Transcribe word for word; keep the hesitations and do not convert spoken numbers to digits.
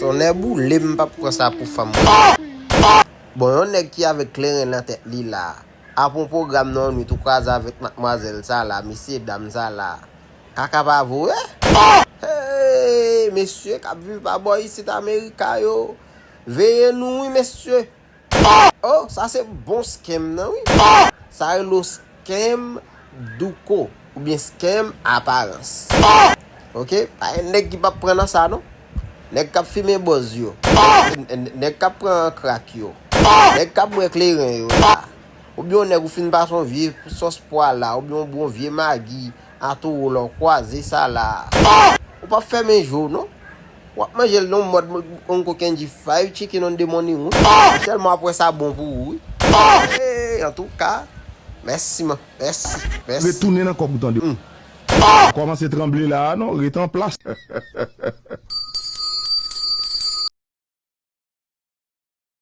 Yon nèboule, m p ap pran sa pou fanm mwen. Bon, yon nèg ki avèk kleren nan tèt li la. Ap yon pwogram nan yon nwit ou kwaze avèk madmwazèl sa la, mesye dam sa la. Kaka pa vre? Hey, mesye k ap viv pa bò isit Amerika yo. Veye nou wi, mesye. Oh, sa se bon scam nan wi. Sa rele scam douko oubyen scam aparans. Ok, pa gen nèg ki p ap pran nan sa non. Nèg k ap fimen bòz yo. Nèg k ap pran krak yo. Nèg k ap bwè kleren yo la. Oubyen yon nèg ou fin pase yon vye sòs pwa la, oubyen yon bon vye magi a towo la, w kwaze sa la. Ou p ap fèmen je w non. W ap manje l nan yon mòd Uncle Kenji fried chicken on the morning wi. Sèlman w ap wè sa bon pou ou wi. Hey, antouka, mèsi man, mèsi, mèsi. Retounen nan kòk ou tande. Kòmanse tranble la a non, rete an plas.